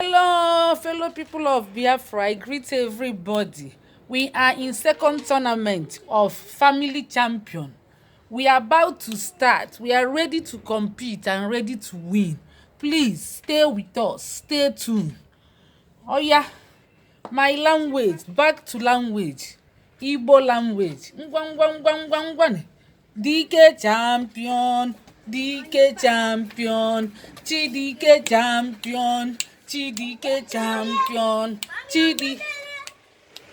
Hello, fellow people of Biafra. I greet everybody. We are in second tournament of Family Champion. We are about to start. We are ready to compete and ready to win. Please stay with us. Stay tuned. Oh yeah, my language. Back to language. Igbo language. Ngwa ngwa ngwa ngwa ngwa. Dike champion. Dike champion. Chidike champion. Chidike champion. Chidi.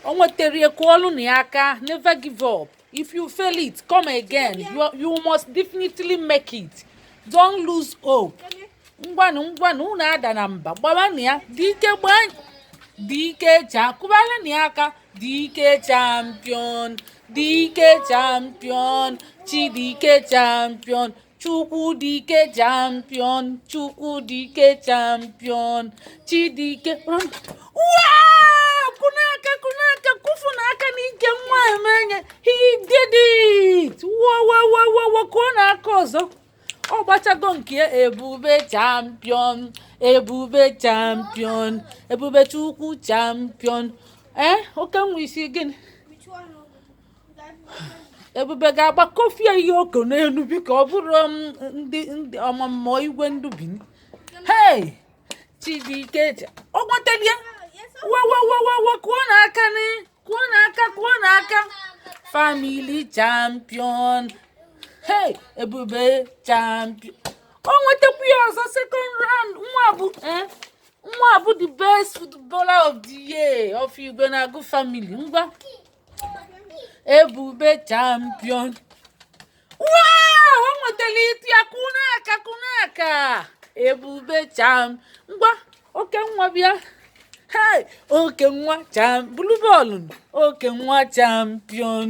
O nwetara ya, kụọlụ na ya aka. Never give up. If you fail it, come again. You must definitely make it. Don't lose hope. Ngwanụ, ngwanụ, unu ada na mba. Gbabanụ ya. Dike, gbaa dike cha, kụbara na ya aka. Dike champion, dike champion, Chidike champion, Chukwudike champion, Chukwudike champion, Chidike. Wow! Kunaka, kunaka, kufu n'aka n'ike nwa emenye. He did it! Wo wo wo wo wo, kụọ n'aka ọzọ. Ọ gbachago nke ya. Ebube champion, Ebube champion, Ebube Chukwu champion. Ee, oke nwa, isi gịnị? Ebube ga-agba kofie ihe oko n'elu. Biko, ọ bụrụ m ndị ọmụmụ igwe ndubini. Hey, Chidike ọ nwetara ya. Wo wo wo wo wo, kụọ n'aka ni, kụọ n'aka, kụọ n'aka. Family champion. Hey, Ebube champion, o nwetakwa ya ọzọ. Second round. Nwa bụ, eh, nwa bụ the best footballer of the year of Igwe na-agụ family. Ngwa, Ebube champion. Wow, o nwetara iti ya. Kụ n'aka, kụ n'aka. Ebube cham. Ngwa, oke nwa, bịa. Hey, oke nwa cham, bulu bọọlụ. Oke nwa champion,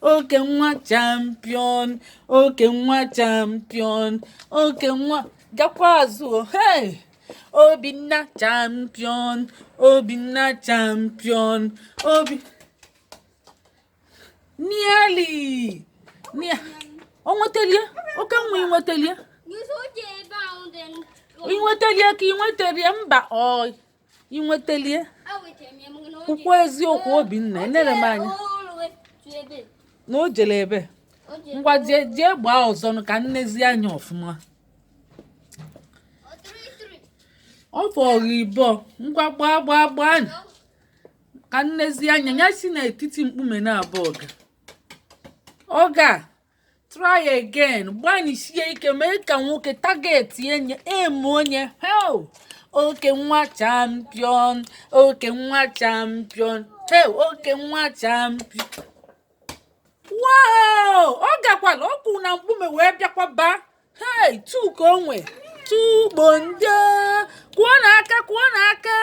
oke nwa champion, oke nwa champion, oke nwa, gakwa azụ o. Hey, Obinna champion, Obinna champion, Obi nearly o nwetalie. Oke nwa, ị nwetalie? Ị nwetalie ka ị nwetalie? Mba, ọ ị nwetalie? Kwukwa eziokwu, Obinna. Enere m anya na o jere ebe. Ngwa, jee, jee gbaa ọzọ nụ ka nnezi anya ọfụma. Ọ fọrọ ịbọ. Ngwa, gbaa, gbaa, gbaa ka nnezi anya ya si n'etiti mkpume na abụọ ga ọ ga. Try again. Gbanisie ike, mee ka nwoke target enye emu onye. Hell, oke nwa champion, oke nwa champion. Hey, oke nwa champion. Wow, ọ gakwala ọkwụ na mkpume wee bịakwa baa. Hey, two ka o nwe tugbo nde. Kụọ n'aka, kụọ n'aka.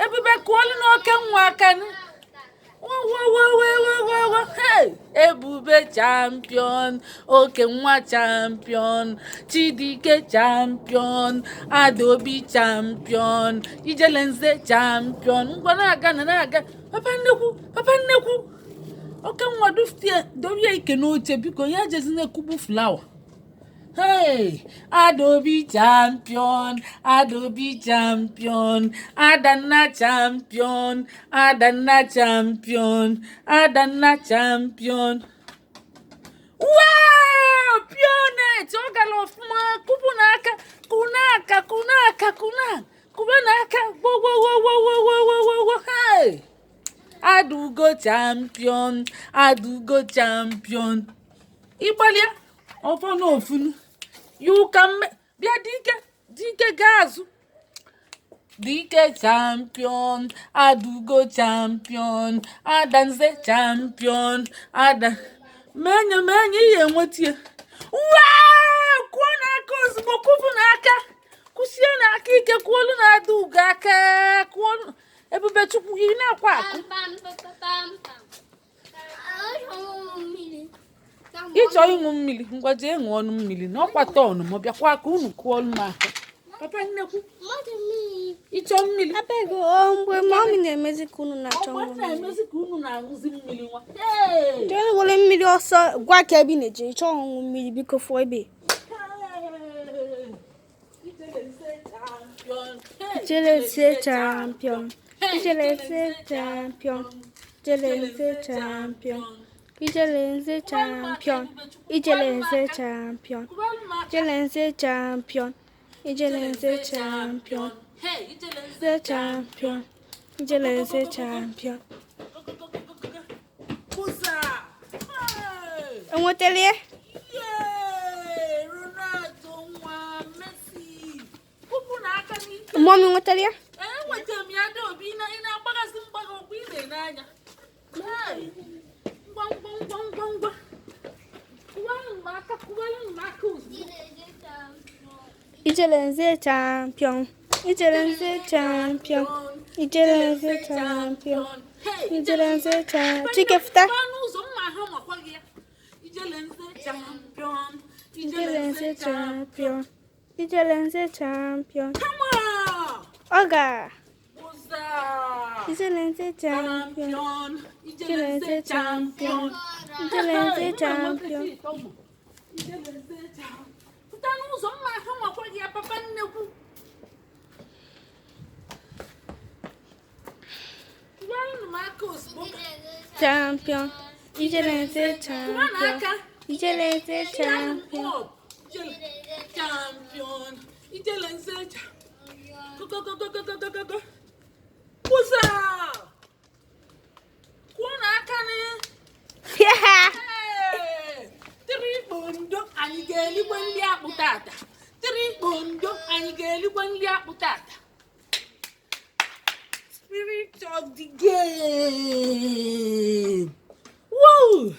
Ebube, kụọlụ n'oke nwa aka nụ. Wo wo wo wo wo wo. Hey, Ebube champion, oke nwa champion, Chidike champion, Adaobi champion, Ijelenze champion. Ngwa, na-aga na na-aga. Papa nnekwu, papa nnekwu, oke nwa, duftie, dobie ike n'oche, biko. Ya jezina ekugbu flower. Hey, Adaobi champion, Adaobi champion, Adanna champion, Adanna champion, Adanna champion. Wow, pionet, ọ gara ọfụma. Kụpụ n'aka, kụ n'aka, kụ n'aka, kụ na, kụba n'aka. Wo wo wo wo wo wo wo wo wo. Hey, Adugo champion, Adugo champion. Ịgbalịa ọfọ n'ofunu. You can bịa, dike, dike, gaa azụ. Dike champion, Adugo champion, Adanze champion. Ada menye menye ihe enweta ya. Wow, kụọ n'aka ozugbo, kụpụ n'aka, kụsie n'aka ike, kụọlụ na Adaugo aka, kụọ. Ebube Chukwu, ị na-akwa akụ. Pam pam pam pam. Mmiri. Ịchọ ịṅụ mmiri? Ngwa, jee ṅụọ ọnụ mmiri na ọkwa turn ma bịakwa ka unu kụọlụ m aka. Papa nnekwu. Mmadụ mmiri. Ịchọ mmiri? Abeg, ọ mgbe mummy na-emezi ka unu na-achọ Ọgba ṅụ mmiri. Na-emezi ka unu na-aṅụzi mmiri nwa. Hey! Jee were mmiri ọsọ gwa ka ebe ị na-eje ịchọ ọṅụṅụ mmiri, biko, fụọ ebe. Hey! Ijele nse champion. Hey! Ijelenze champion. Ijelenze champion. Ijelenze champion. Ijelenze champion. Ijelenze champion. Kụbalụ m aka. Ijelenze champion. Ijelenze champion. Hey, Ijelenze Ijelenze champion. Ijelenze champion. Go, go, go, go, go, go, go. Kwụsa! Hey! Enwetala ya? Yay! Ronaldo nwa Messi. Ụkwụ na aka n'ike. Mọmi nwetala ya? Enwetara m ya Adaobi, ị na-agbagasị mgbaga ọkwa ị na-ene anya. Hey! Ngwa ngwa ngwa ngwa ngwa. Kụwarụ m aka, kụwarụ m aka ozugbo. Ijelenze champion. Ijelenze champion. Ijelenze champion. Hey! Ijelenze champion. Chike fụta. Gbaa n'ụzọ mma ha makwa gị ya. Ijelenze champion. Ijelenze champion. Ijelenze champion. Come on! Ọ ga. Ụza! Ijelenze champion. Champion. Ijelenze champion. Ijelenze champion. Ijelenze champion. Pụta n'ụzọ mma ha makwa gị ya papa nnekwu. Kụwaranụ m aka ozugbo. Champion. Ijelenze Kụwa champion. n'aka. Ijelenze champion. Up. Champion. Ijelenze champion. Go, go, go, go, go, go, go, go, go. Kwụsa! Kwụọ n'aka nị. Hey! Tiri kpondo anyị ga-elikwe nri akpụ tata. Tiri kpondo anyị ga-elikwe nri akpụ tata. Spirit of the game. Woo!